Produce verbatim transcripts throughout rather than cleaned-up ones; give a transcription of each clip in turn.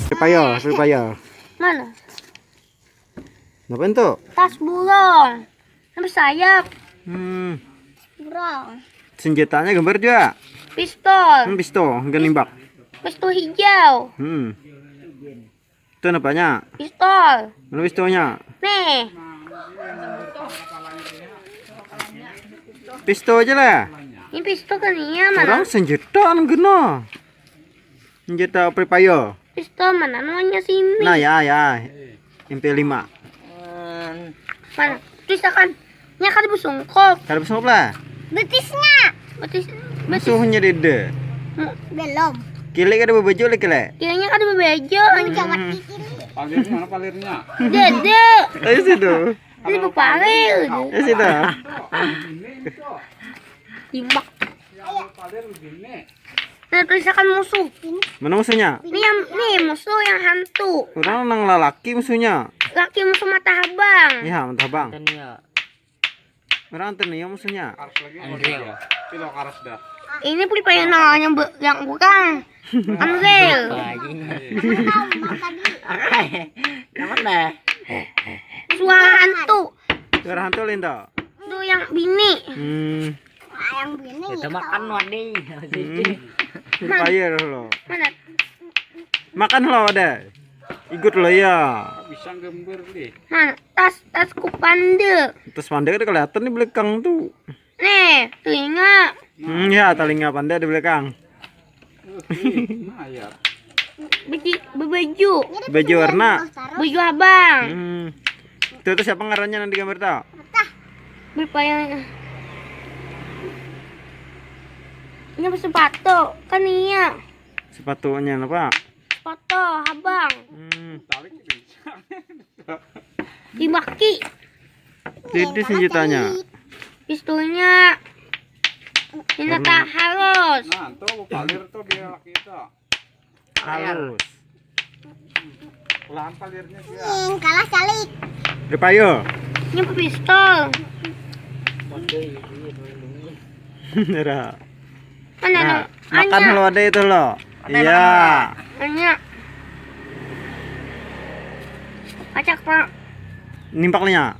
Free Fire, Free Fire. Mana? Apa itu? Tas burung. Nang bersayap. Hmm, Burung. Senjatanya gambar juga. Pistol. Hmm, pistol, enggak nimbak. Pistol hijau. Hmm. Itu apanya? Pistol. Mana pistolnya? Nih. Pistol aja lah. Ini pistol kan iya mana? Orang senjata anu guna. Senjata Free Fire. Pistol mana namanya sini? Nah ya ya. M P lima. Mana? Terus akan nya kada bersungkup. Kada bersungkup lah. Betisnya. Betis. Musuhnya dede. Belum. Kile kada bebejo lagi kile. Kiranya kada bebejo. Hmm. Palirnya mana palirnya? Dede. Ayo situ. Ini bepalir. Ayo situ. Timbak. Palir begini. Nah, tulisakan musuh. Mana musuhnya? Ini yang nih musuh yang hantu. Orang nang lalaki musuhnya. Laki musuh mata habang. Ya, mantap bang. Tania Orang Tania musuhnya. Karas lagi. Pilo karas dah. Ini Free Fire yang be- yang kurang. Ambil. Anjing. Akai. Yang mana? Suara hantu. Suara hantu linto. Tuh yang bini. Hmm. Yang bini. Itu makan wadi. Hmm. Free Fire lo. Mana? Makan lo ada. Ikut lo ya. Bisa gambar deh. Mana? Tas tas kupande. Terus pandai kada kelihatan di belakang tuh. Nih, telinga. Hmm, ya telinga pandai di belakang. Nah ya. Baju bebaju. Baju warna. Baju abang. Hmm. Itu tuh siapa ngarannya nanti gambar tau? Free Fire. Ini sepatu kan iya. Sepatunya apa? Sepatu abang. Hmm. Tarik bisa. Dimaki. Jadi senjatanya. Pistolnya. Ini tak halus. Nah, tuh palir tuh biar laki itu. Halus. Pelan palirnya dia. Yang kalah calik. Free Fire. Ini pistol. Nera. Mana Nah, nih? makan Anya. Lo ada itu lo. Iya. Anya. Pacak pak. Nimpaknya.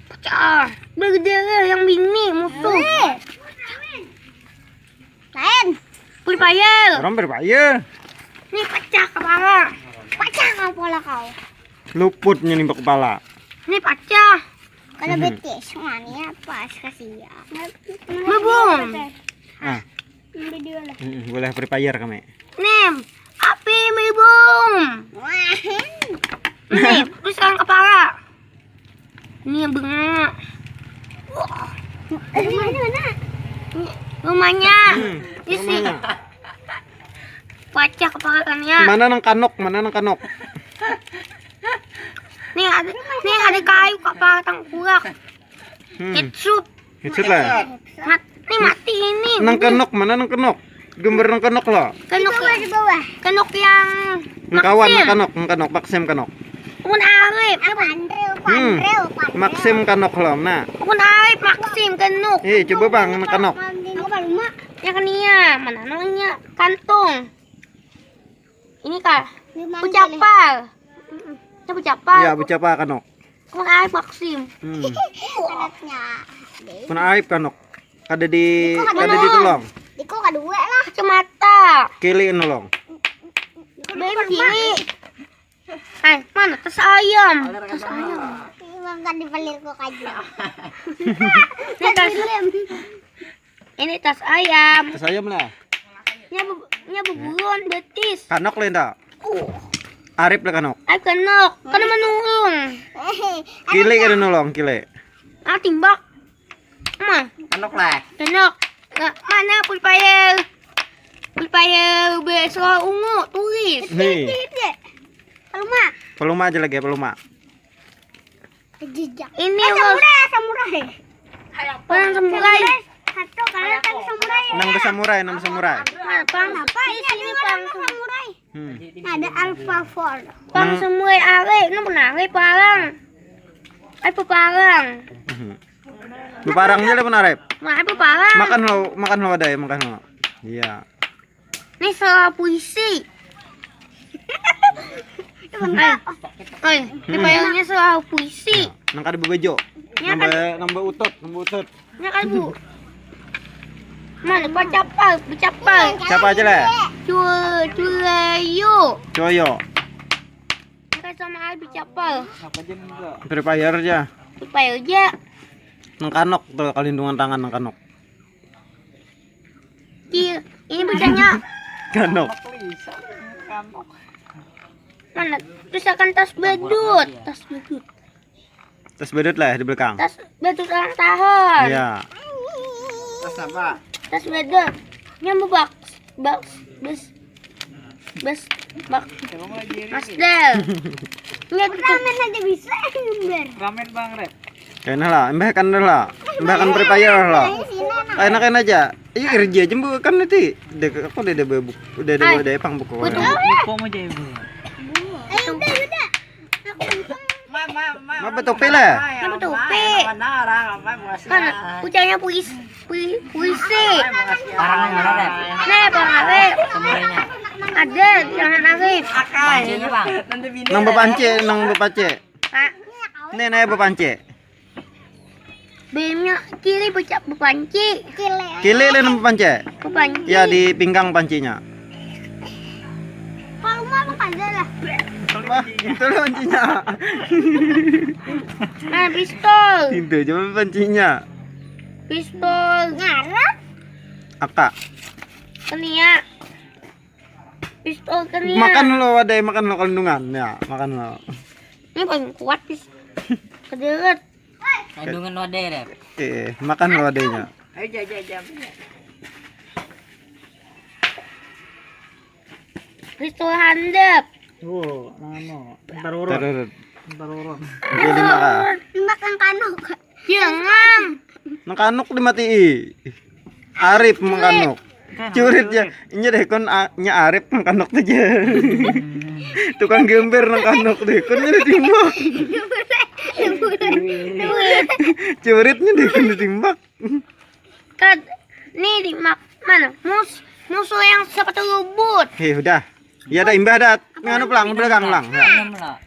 Pecah. Bergedere yang bini musuh. Lain. Free Fire. Orang Free Fire. Nih pecah kepala. Pecah kepala kau. Luputnya nimbak kepala. Nih pecah. Kalau Mhm. betis, mania pas kasihan. Bebung. Ah, Video lah. mm, boleh Free Fire kami. Nih, api bebung. Nih, terus yang kepala. Ini yang bengak. Wah. Rumahnya mana? Ini rumahnya. Hmm, Isi. Rumahnya. Pecah kepalanya. Mana nang kanok? Mana nang kanok? Nih ada, nih ada kayu kepala tengkulak. Hmm. Headshot. Headshot lah. Mat, nih mati ini. Nang kanok, mana nang kanok? Gambar nang kanok lo. Kanok di bawah. Kanok yang Nang kawan, nang Maxim. Kanok, nang kanok, Maxim kanok. Bukan Arif. Apa Andrew? Hmm. Maxim kanok lo, nah. Bukan Arif, Maxim kanok. Eh, coba bang, nang kanok. Apa rumah? Ya kan iya, mana namanya? Kantung. Ini kah? Ucapal. Itu ucapal. Ya, bucapa kanok. Bukan Arif, Maxim. Hmm. Kanoknya. Kuna aib kanok. Kada di kada ditolong. Diko kedua lah. Kacamata. Kili nolong. Bem kiri. Hai, mana tas ayam? Tas ayam. Makan di palir kok aja. Ini tas, ini tas ayam. Tas ayam lah. Nya be, nya beburuan betis. Kanok lenda. Uh, Arif lah kanok. Ai kenok. Kada menurung. Kili kada nolong, kili. Ah timbak. Mah, Kanok lah. kenok. Nah, mana Free Fire? Free Fire besok ungu tulis. Nih. Paluma. Paluma aja lagi ya, paluma. Jejak. Ini eh, samurai, samurai. Orang samurai. Satu kalian kan samurai. Nang besamurai, nang besamurai. Apa? Apa ini sini pang samurai? Hmm. Ada Alpha Four. Pang samurai are, nu menarik parang. Ai peparang. Mhm. Beparang aja lah pun Arep. Mana beparang? Makan lo, makan lo ada ya, makan lo. Iya. Ini salah puisi. Oi, ini bayangnya salah puisi. Nang kada bebejo. Ya, Nambah nambah utot, nambah utot. Ya kan bu. Mana bacapal, bacapal. Siapa aja lah? Cul, culayo. Coyo. Ini kan sama aja bacapal. Free Fire aja. Supaya aja. Nang kanok tuh kalindungan tangan nang kanok. Ki, ini bacanya Kanok. Mana? Terus akan tas bedut, tas bedut. Terus bedut lah di belakang. Tas bedut ulang tahun. Iya. Terus apa? Tas bedut. Nyambu box, box, bus, bus, box. Emang lagi iri. Masdel. Ini tuh Ramen aja bisa nyumber. Ramen bang Rep. Kena lah, embah kan lah. Embah kan Free Fire lah. Enak enak aja. Iya kerja aja bu kan nanti. Dek aku udah ada bebuk, udah ada Hai. Udah pang buku. Betul. Buku mau jadi bu. Ayo udah udah. Ma ma ma. Ma betopi lah. Ma betopi. Mana orang apa buasnya? Kan ucapnya puis, puis, puisi. Orang yang mana Rep? Nih bang Arif. Semuanya. Ada jangan Arif. Pancinya bang. Nanti bini. Nang bepance, nang bepance. Pak. Nih nih bepance. Bemnya kiri bocah bepanci. Kile. Kili lah nang bepance. Bepanci. Ya di pinggang pancinya. Kalau mau apa aja lah. Wah, itu lah pancinya. Nah, pistol. Itu cuma pancinya. Pistol. Ngarep. Aka. Kenia. Pistol kenia. Makan lo wadai, makan lo kandungan. Ya, makan lo. Ini paling kuat pis. Kederet. Kandungan wadai Rep. Eh, makan lo wadainya. Ayo aja aja. Pistol handap. Oh, mana? Ntar urut. Terus. Ntar urut. Jadi maka. Makan kanuk. Jangan. Nang kanuk dimatii. Arif mengkanuk. Curit ya. Ini deh kon a- nya Arif nang kanuk tuh aja. Tukang gambar nang kanuk deh kon ini timbak. Curitnya deh kon ditimbak. Kad. Nih di mak mana? Mus musuh yang sepatu lubut. Heh udah. Ya dah imbah dah. Nganu pelang belakang lang. Ya. Enam lah.